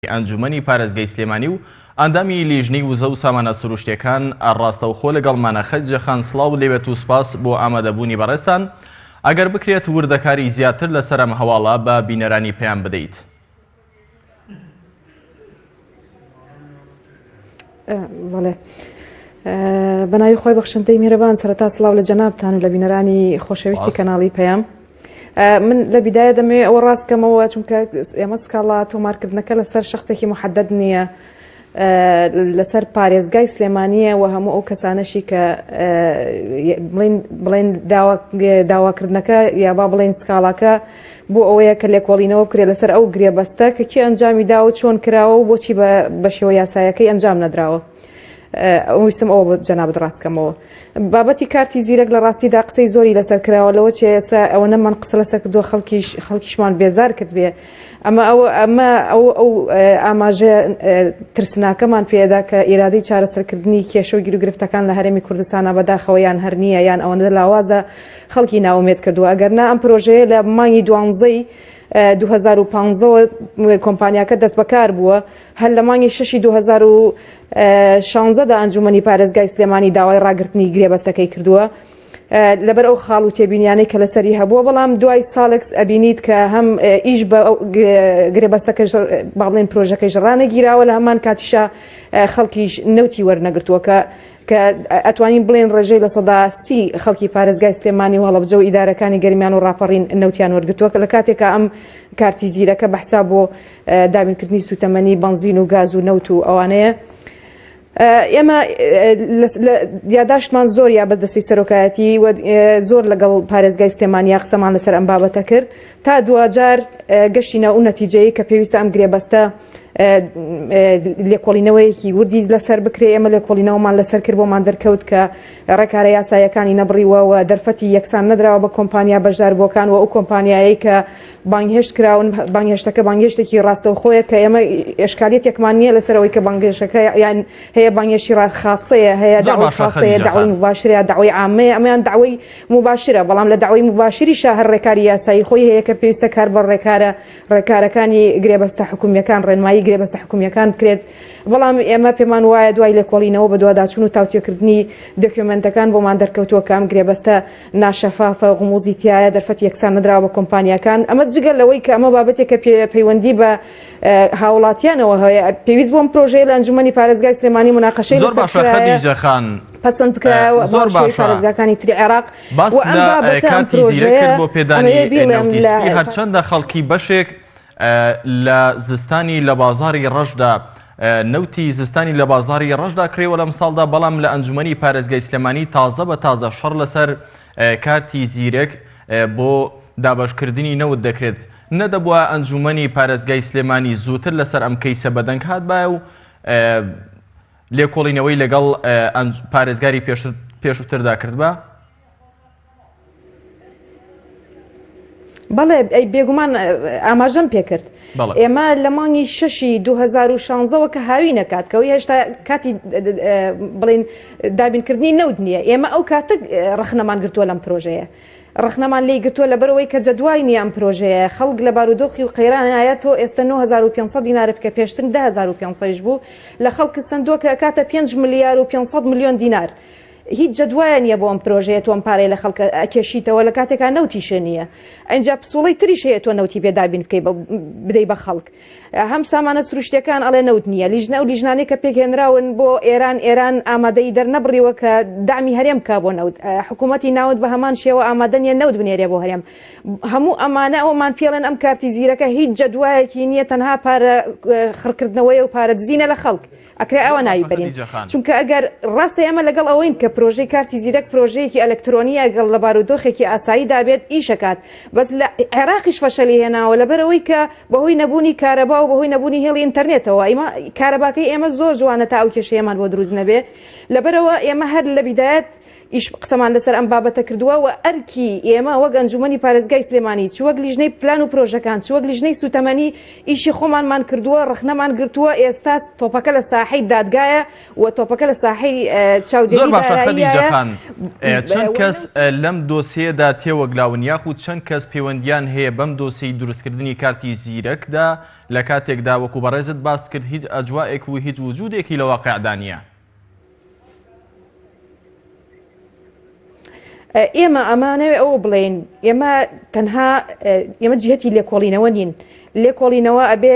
ئەنجومەنی پارێزگای سلێمانی و ئەندامی لیژنەی وزە و سامانە سروشتیەکان ڕاستەوخۆ لەگەڵمانە خەدیجە خان سڵاو لێبێت و سوپاس بۆ ئامادەبوونی بەڕێزتان ئەگەر بکرێت وردەکاری زیاتر لەسەر ئەم هەواڵە بە بینەرانی پەیام بدەیت. بەڵێ بەناوی خۆی بەخشندەی میهرەبان سەرەتا سڵاو لە جەنابتان و لە بینەرانی خۆشەویستی کەناڵی پەیام. من لە بیدایە دەمەوێت ئەوە ڕاست کەمەوە چونکە ئێمە سکاڵا تۆمارکردنەکە لەسەر شخصێکی محدد نییە لەسەر پارێزگای سلێمانیە و هەموو ئەو کەسانەشی کە بڵین بڵێن داواکردنەکە یا با بڵێن سکاڵاکە بۆ ئەوەیە کە لێکۆڵینەوە بکرێت لەسەر ئەو گرێبەستە کە کێ ئەنجامی داوە چۆن کراوە و بۆچی بە شێوە یاسایەکەی ئەنجام نەدراوە. ویستم ئەوە بۆ جەنابت ڕاستکەمەوە. بابەتی کارتی زیرەک لە ڕاستیدا قسەی زۆری لەسەر کراوە لەوە چێ ئێستا ئەوەنەمان قسە لەسەر کردووە خەڵکیش خەڵکیشمان بێزار کرد بێ ئەمە ئەو ئەمە ئەو ئەو ئاماژە ترسناکەمان پێدا کە ئیرادەی چارەسەرکردنی کێشە و گیروگرفتەکان لە هەرێمی کوردستانە بەداخەوە یان هەر نییە یان ئەوەندە لاوازە خەڵکی ناومێت کردووە ئەگەر نا ئەم پرۆژەیە لە مانگی دوانزەی 2015 کۆمپانیاکە دەستبەکار بووە هەر لە مانگی شەشی 2016 دا ئەنجومەنی پارێزگای سلێمانی داوای ڕاگرتنی گرێبەستەکەی کردووە لەبەر ئەو خاڵ و تێبینیانەی کە لەسەری هەبووە بەڵام دوای ساڵێک ئەبینیت کە هەم ئیش بە گرێبەستەکە با بڵێن پرۆژەکەیش ڕانەگیراوە لە هەمان کاتیشا خەڵکیش نەوتی وەرنەگرتووە کە کە ئەتوانین بڵێن ڕێژەی 30% خەڵکی پارێزگای سلێمانی و هەڵەبجە و ئیدارەکانی گەرمیان و ڕاپەڕین نەوتیان وەرگرتووە کە لە کاتێکا ئەم کارتی زیرەکە بە حساب بۆ دابینکردنی سوتەمەنی بەنزین و گاز و نەوت و ئەوانەیە. ئێمە یاداشتمان زۆر یا بەدەستی سەرۆکایەتی و زۆر لەگەڵ پارێزگای سلێمانیا قسەمان لەسەر ئەم بابەتە کرد تا دواجار گەشتینە ئەو نەتیجەیە کە پێویستە ئەم گرێبەستە لێکۆڵینەوەیەکی وردی لەسەر بکرێ ئێمە لێکۆڵینەوەمان لەسەر کرد بۆمان دەرکەوت کە ڕێکارە یاساییەکانی نەبڕیوە و دەرفەتی یەکسان نەدراوە بە کۆمپانیا بەشداربووەکان و ئەو کۆمپانیایەی کە بانگهێشت کراون بانگهێشتەکە بانگهێشتێکی ڕاستەوخۆیە کە ئێمە ئێشکالیەتێکمان نییە لەسەر ئەوەی کە بانگهێشتەکە یان هەیە بانگهێشتی ڕاست خاصەیە هەیە داوای خاصەیە داوای مباشرە داوای عامەیە ئەمەیان داوای مباشرە بەڵام لە داوای مباشریشا هەر ڕێکاری یاسایی خۆی هەیە کە پێویستە کار بە ڕێکارە ڕێکارەکانی گرێبەستە حکومییەکان ڕێنمایی گرێبەستە حکومییەکان بکرێت بەڵام ئێمە پێمان وایە دوای لێکۆڵینەوە بەدواداچوون و تاوتوێکردنی دۆکیۆمێنتەکان بۆمان دەرکەوتووە کە ئەم گرێبەستە ناشەفافە، غموزی تیایە، دەرفەتی یەکسان نەدراوە بە کۆمپانیاکان. ئەمە جگە لەوەی کە ئەمە بابەتێکە پەیوەندی بە هاوڵاتیانەوە هەیە، پێویست بۆ ئەم پرۆژەیە لە ئەنجومەنی پارێزگای سلێمانی مناقەشەی زۆر لەسەر باشە کرایە، خەدیجە خان، پەسەند بکرایە و زۆر بۆ شێوەی باشە. پارێزگاکانی تری عێراق باس و ئەم لە بابەتە ئەم کارتی زیرەک پرۆژەیە کرد بۆ پێدانی ئەمەوێ بیڵێم نەوتی لە سپی هەرچەندە خەڵکی بەشێک لە زستانی لە بازاڕی ڕەشدا نەوتی زستانی لە بازاڕی ڕەشدا کڕیوە لەمساڵدا، بەڵام لە ئەنجومەنی پارێزگای سلێمانی تازە بە تازە شەڕ لەسەر کارتی زیرەک بۆ دابەشکردنی نەوت دەکرێت. نەدەبوایە ئەنجومەنی پارێزگای سلێمانی زووتر لەسەر ئەم کەیسە بەدەنگ هاتبایە و لێکۆڵینەوەی لەگەڵ پارێزگاری پێشووتردا کردبا؟ بەڵێ ئەی بێگومان ئاماژەم پێکرد ئێمە لە مانگی شەشی 2016ەوە کە هاوی نەکات کەەوەی هێشتا کاتی بڵین دابینکردنی نەوت نییە ئێمە ئەو کاتە ڕخنەمان گرتووە لەم پرۆژەیە ڕخنەمان لی گرتووە لەبەرەوەی کە جەدوای نییە ئەم پرۆژەیە خەڵک لە بارودۆخی و قەیرانایە تۆ ئێستا 9500 دینار بکە پێشتر 10500 بوو لە خەڵک سندووە کە کاتە 5 ملیار و 500 میلیۆن دینار هیچ جەدوایە نیە بۆ ئەم پرۆژەیە تۆ ئەم پارەیە لە خەڵک ئەکێشیتەوە لە کاتێکا نەوتیشێ نیە ئینجا پسوڵەی تریش هەیە تۆ نەوتی پێ دابین بکەی بدەی بە خەڵک هەم سامانە سروشتەکان ئەڵێ نەوت نییە لیژنە و لیژنانەی کە پێکهێنراون بۆ ئێران ئێران ئامادەی دەرنەبڕیوە کە دامی هەرێم کا بۆ نەوت حکوومەتی ناوت بە هەمان شێوە ئامادە نیە نەوت بنێرێ بۆ هەرێم هەموو ئەمانە ئەومان پێڵێن ئەم کارتی زیرەکە هیچ جەدوایەکی نییە تەنها پارە خڕکردنەوەی و پارە دزینە لە خەڵک ئەکرێ ئەوە ناوی بەرین چونکە ئەگەر ڕاستە ئێمە لەگەڵ ئەوەین کە پرۆژەی کارتی زیرەک پرۆژەیەکی ئەلکترۆنیە گەڵ لە بارودۆخێکی ئاسایی دابێت ئیشەکات بەس لە عێراقیش فەشەلی هێناوە لەبەرئەوەی کە بەهۆی نەبوونی کارەبا و بەهۆی نەبوونی هێڵی ئینتەرنێتەوە ئیمە کارەباکەی ئێمە زۆر جوانە تا ئەو کێشەیەمان بۆ دروست نەبێ لەبەرئەوە ئێمە هەر لە بیدایەت. ئیش قسەمان لەسەر ئەم بابەتە کردووە و ئەرکی ئێمە وەک ئەنجومەنی پارێزگای سلێمانی چ وەک لیژنەی پلان و پرۆژەکان چ وەک لیژنەی سوتەمەنی ئیشی خۆمانمان کردووە ڕەخنەمان گرتووە ئێستا تۆپەکە لە ساحەی دادگایە و تۆپەکە لە ساحەی چاودێری زۆر باشە خەدیجە داراییایە خان چەند کەس لەم دۆسیەدا تێوەگلاون یاخود چەند کەس پەیوەندیان هەیە بەم دۆسیەی دروستکردنی کارتی زیرەکدا لە کاتێکدا وەکو بەڕێزت باست کرد هیچ ئەجوائێک و هیچ وجودێکی لە واقعدا نییە؟ ئێمە ئەمانەوێ ئەوە بڵێین ئێمە تەنها ئێمە جهتی لێکۆڵینەوە نین لێکۆڵینەوە ئەبێ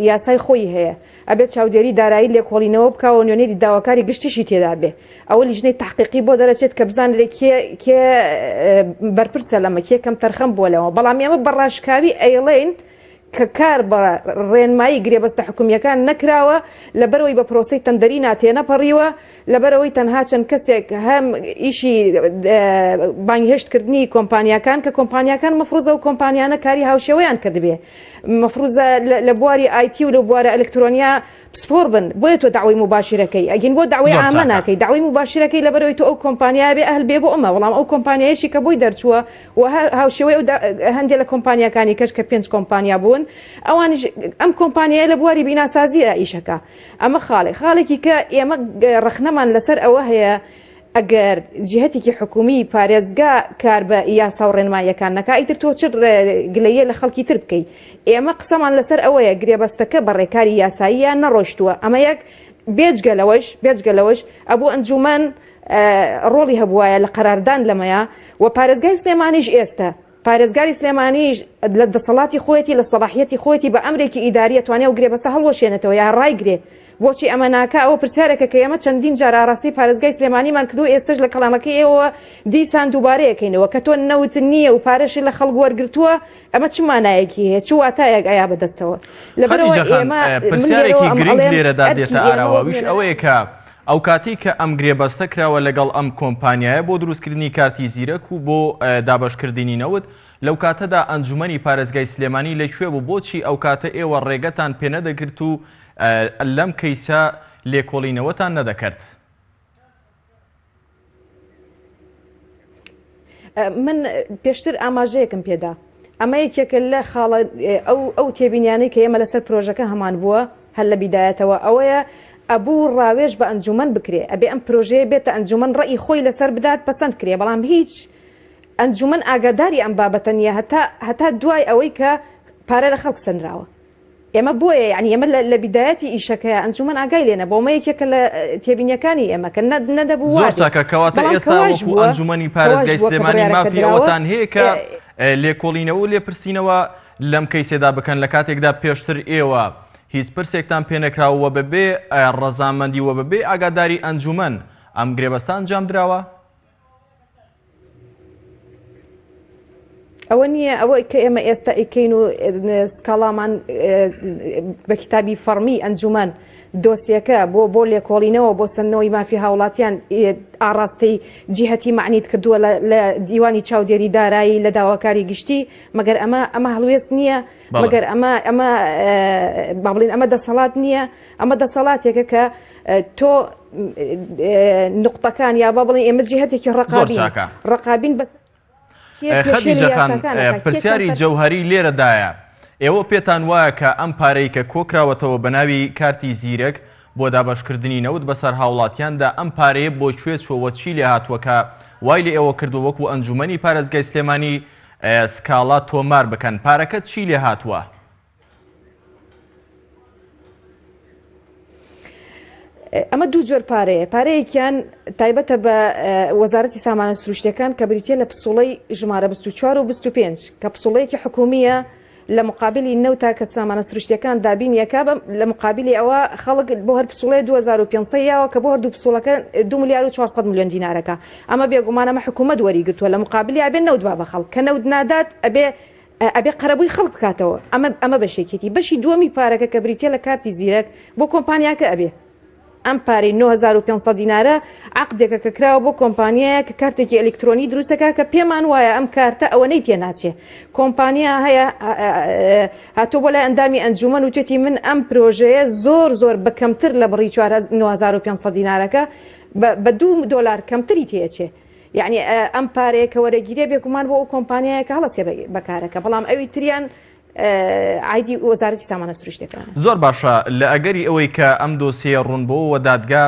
یاسای خۆی هەیە ئەبێت چاودێری دارایی لێکۆڵینەوە بکەوە نوێنەری داواکاری گشتیشی تێدا بێ ئەوە لیژنەی تحقیقی بۆ دەرەچێت کە بزانرێت کێ کێ بەرپرسە لەمە کێ کەم تەرخەم بووە لەوە بەڵام ئێمە بە ڕاشکاوی ئەیڵێین کە کار بە ڕێنمایی گرێبەستە حکومییەکان نەکراوە، لەبەرئەوەی بە پرۆسەی تەندەرینا تێنەپەڕیوە، لەبەرئەوەی تەنها چەند کەسێک هەم ئیشی بانگهێشتکردنی کۆمپانیاکان کە کۆمپانیاکان مەفروزە ئەو کۆمپانیانە کاری هاوشێوەیان کردبێ مەفروزە لە بواری ئایتی و لە بوارە ئەلکترۆنیا پسپۆڕ بن بۆیە تۆ دەعوەی موباشیرەکەی ئەگین بۆ دەعوەی زۆر عامە چاکە. ناکەی دەعوەی موباشیرەکەی لەبەرئەوەی تۆ ئەو کۆمپانیایە بێ ئەهل بێ بۆ ئەمە بەڵام ئەو کۆمپانیایەشی کە بۆی دەرچووە و هەر هاوشێوەی ئەو هەندێ لە کۆمپانیاکانی کەش کە پێنج کۆمپانیا بوون ئەوانیش ئەم کۆمپانیایە لە بواری بیناسازیە ئیشەکە ئەمە خاڵێک خاڵێکی کە ئێمە ڕەخنەمان لەسەر ئەوە هەیە ئەگەر جیهەتێکی حکومی پارێزگا کار بە یاسا و ڕێنماییەکان نەکا ئیتر تۆ چ گلەییە لە خەڵکی تر بکەی ئێمە قسەمان لەسەر ئەوەیە گرێبەستەکە بە ڕێکاری یاساییە نەڕۆشتووە ئەمە یەک بێجگە لەوەش بێجگە لەوەش ئەبوو ئەنجومەن ڕۆڵی هەبوایە لە قەراردان لەمەیە و پارێزگای سلێمانیش ئێستا پارێزگاری سلێمانیش لە دەسەڵاتی خۆیەتی لە سەڵاحیەتی خۆیەتی بە ئەمرێکی ئیداری ئەتوانێ ئەو گرێبەستە هەڵوەشێنێتەوە یا ڕایگرێ بۆچی ئەمە ناکا ئەوە پرسیارێکە کە ئێمە چەندین جار ئاراستەی پارێزگای سلێمانیمان کردووە ئێستەش لە کەڵانەکەی ئێوەوە دیسان دووبارەیەکەینەوە کە تۆ نەوت نییە و پارەشی لە خەڵک وەرگرتووە ئەمە چ مانایەکی هەیە چ واتایەک ئەیا بەدەستەوە لەبەرئەوە خەدیجە خان ئێمە من لێرەوە پرسیارێکی ئەم گرنگ ئەڵێم لێرەدا ئەرکی دێتە ئێمە ئاراوە وەک ئەویش نوێنەران ئەوەیە کە ئەوکاتەی کە ئەم گرێبەستە کراوە لەگەڵ ئەم کۆمپانیایە بۆ دروستکردنی کارتی زیرەک و بۆ دابەشکردنی نەوت، لەوکاتەدا ئەنجومەنی پارێزگای سلێمانی لە کوێ بوو؟ بۆچی ئەوکاتە ئێوە ڕێگەتان پێنەدەگرت و لەم کەیسە لێکۆڵینەوەتان نەدەکرد؟ من پێشتر ئاماژەیەکم پێدا ئەمە یەکێکە لە خاڵە ئەو ئەو تێبینیانەی کە ئێمە لەسەر پرۆژەکە هەمان بووە هەر لە بیدایەتەوە ئەوەیە ئەبوو ڕاوێژ بە ئەنجومەن بکرێ ئەبێ ئەم پرۆژەیە بێتە ئەنجومەن ڕەئی خۆی لەسەر بدات پەسەند کرێ بەڵام هیچ ئەنجومەن ئاگاداری ئەم بابەتە نییە هەتا هەتا دوای ئەوەی کە پارە لە خەڵک سەنراوە ئێمە بۆیە یانی ئێمە لە بیدایەتی ئیشەکەیا ئەنجومەن ئاگای لێ نەبوو ئەمە یەکێکە لە تێبینیەکانی ئێمە کە نەدەبوو زۆر وابێ چاکە کەواتە بەڵام ئێستا کە واش وەکو بووە ئەنجومەنی کە واش پارێزگای بووە کە سلێمانی بڕیارەکە مافی دراوە ئەوەتان هەیە کە لێکۆڵینەوە و لێپرسینەوە لەم کەیسەدا بکەن لە کاتێکدا پێشتر ئێوە هیچ پرسێکتان پێنەکراوە و بەبێ ڕەزامەندی و بەبێ ئاگاداری ئەنجومەن ئەم گرێبەستە ئەنجام دراوە؟ ئەوە نییە ئەوە کە ئێمە ئێستا ئەیکەین و سکاڵامان بە کتابی فەڕمی ئەنجومەن دۆسیەکە بۆ بۆ لێکۆڵینەوە بۆ سەندنەوەی مافی هاوڵاتیان ئاڕاستەی جیهەتی مەعنیت کردووە لە دیوانی چاودێری دارایی لە داواکاری گشتی مەگەر ئەمە ئەمە هەڵوێست نییە مەگەر ئەمە ئەمە با بڵین ئەمە دەسەڵات نییە ئەمە دەسەڵاتێکە کە تۆ نقطەکان یا با بڵێن ئێمە جیهتێکی ڕقابین ڕقابین بەس خەدیجە خان پرسیاری جەوهەری لێرەدایە ئێوە پێتان وایە کە ئەم پارەی کە کۆکراوەتەوە بە ناوی کارتی زیرەک بۆ دابەشکردنی نەوت بەسەر هاوڵاتیاندا ئەم پارەیە بۆ کوێ چووە چی لێ هاتووە کە وای لە ئێوە کردووە وەکو ئەنجومەنی پارێزگای سلێمانی سکاڵا تۆمار بکەن پارەکە چی لێ هاتووە؟ ئەمە دوو جۆر پارەیە پارەیەکیان تایبەتە بە وەزارەتی سامانە سروشتەکان کە بریتە لە پسوڵەی ژمارە 24 و 25 کە پسوڵەیەکی حکومیە لە مقابلی نەوتا کە سامانە سروشتەکان دابین یەکە بە لە مقابلی ئەوە خەڵک بۆ هەر پسوڵەیە 2500 یاوە کە بۆ هەردوو پسوڵەکە 2 ملیار و 400 میلیۆن دینارەکە ئەمە بێگومان ئەمە حکوومەت وەری گرتووە لە مقابلی ئەبێ نەوت با بە خەڵک کە نەوت نادات ئەبێ ئەبێ قەرەبووی خەڵک بکاتەوە ئەمە ئەمە بەشێکێتی بەشی دووەمی پارەکە کە بریتیە لە کارتی زیرەک بۆ کۆمپانیاکە ئەبێ ئەم پارەی 9500 دینارە عقدێکە کە کراوە بۆ کۆمپانیایە کە کارتێکی ئەلیکترۆنی دروستەکە کە پێمان وایە ئەم کارتە ئەوەنەی تێناچێ کۆمپانیا هەیە هاتۆ بۆ لای ئەندامی ئەنجومەن وتێتی من ئەم پرۆژەیە زۆر زۆر بە کەمتر لە بڕی 9500 دینارەکە بە دوو دۆلار کەمتری تێچێ یعنی ئەم پارەیە کە وەرەگیرێ بێگومان بۆ ئەو کۆمپانیایە کە هەڵەسێ بەکارەکە بەڵام ئەوی تریان عیدی وەزارەتی سامانە سروشتەکان. زۆر باشە لە ئەگەری ئەوەی کە ئەم دۆسیەیە ڕوون بۆوە دادگا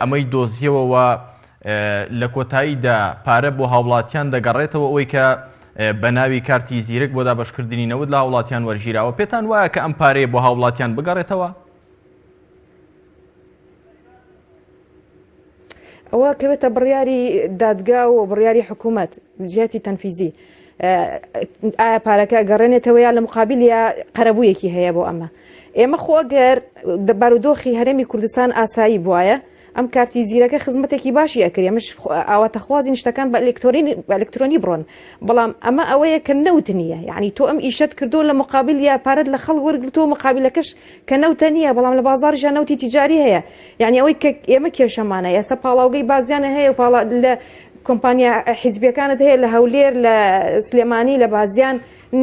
ئەمەی دۆزیەوە و لە کۆتاییدا پارە بۆ هاوڵاتیان دەگەڕێتەوە ئەوەی کە بە ناوی کارتی زیرەک بۆ دابەشکردنی نەوت لە هاوڵاتیان وەرگیراوە پێتان وایە کە ئەم پارەیە بۆ هاوڵاتیان بگەڕێتەوە؟ ئەوە کەوێتە بڕیاری دادگا و بڕیاری حکوومەت جیهتی تەنفیزی ئایا پارەکە گەڕێنێتەوە یا لە مقابل یا قەرەبوویەکی هەیە بۆ ئەمە ئێمە خۆ ئەگەر بارودۆخی هەرێمی کوردستان ئاسایی بواە ئەم کارتی زیرەکە خزمەتێکی باشی ئەکرد ئێمەش ئاواتەخوازین شتەکان بە ئەلکترۆنی بە ئەلکترۆنی بڕۆن بەڵام ئەمە ئەوەیە کە نەوت نییە یعنی تۆ ئەم ئیشەت کردو لە مقابل یا پارەت لە خەڵک وەرگرتووە مقابلەکەش کە نەوتە نییە بەڵام لە بازاڕیشا نەوتی تیجاری هەیە یعنی ئەوەی کە ئێمە کێشەمانە ئێستا پاڵاوگەی بازیانە هەیە و پاڵا لە کۆمپانیا حیزبیەکانت هەیە لە هەولێر لە سلێمانی لە بازیان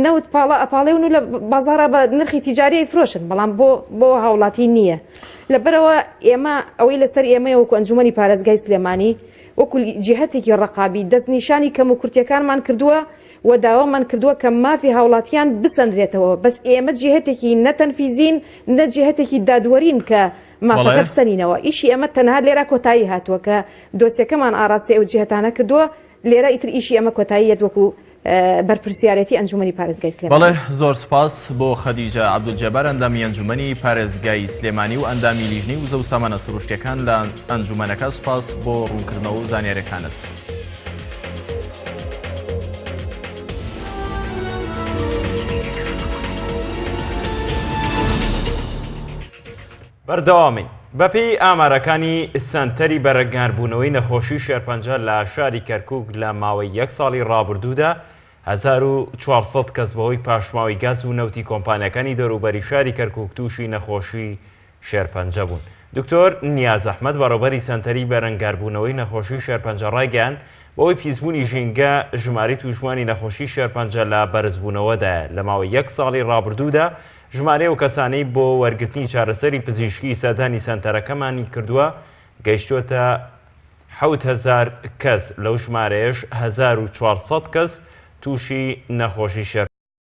نەوت پاڵا ئەپاڵێون و لە بازاڕا بە نرخی تیجاری ئەیفرۆشن بەڵام بۆ بۆ هاوڵاتی نییە لەبەرەوە ئێمە ئەوەی لەسەر ئێمەیە وەکو ئەنجومەنی پارێزگای سلێمانی وەکو جیهەتێکی ڕەقابی دەستنیشانی کەموکورتیەکانمان کردووە و داوامان کردووە کە مافی هاوڵاتیان بسەنرێتەوە بەس ئێمە جیهەتێکی نە تەنفیزین نە جیهەتێکی دادوەرین کە مافەکە بسەنینەوە ئیشی ئێمە تەنها لێرە کۆتایی هاتووە کە دۆسیەکەمان ئاراستەی ئەو جیهەتانە کردووە لێرە ئیتر ئیشی ئێمە کۆتایی یەت وەکو بەرپرسیارێتی ئەنجومەنی پارێزگای سلێمانی. بەڵێ زۆر سوپاس بۆ خەدیجە عەبدولجەبار ئەندامی ئەنجومەنی پارێزگای سلێمانی و ئەندامی لیژنەی وزە و سامانە سروشتیەکان لە ئەنجومەنەکە سوپاس بۆ ڕوونکردنەوە و زانیاریەکانت. بەردەوامین. بەپێی ئامارەکانی سەنتەری بەرەنگاربوونەوەی نەخۆشی شێرپەنجە لە شاری کەرکوک لە ماوەی یەک ساڵی ڕابردوودا 1400 کەس بەهۆی پاشماوەی گاز و نەوتی کۆمپانیاکانی دەوروبەری شاری کەرکوک تووشی نەخۆشی شێرپەنجە بوون. دکتۆر نیاز ئەحمەد بەڕێوبەری سەنتەری بەرەنگاربوونەوەی نەخۆشی شێرپەنجە ڕایگەیاند، بەهۆی پیسبوونی ژینگە ژمارەی تووشبووانی نەخۆشی شێرپەنجە لە بەرزبوونەوەدایە، لە ماوەی یەک ساڵی ڕابردوودا ژمارەی ئەو کەسانەی بۆ وەرگرتنی چارەسەری پزیشکی سەردانی سەنتەرەکەمانی کردووە گەیشتووەتە 7000 کەس، لەو ژمارەیەش 1400 کەس تووشی نەخۆشی شێرپەنجە.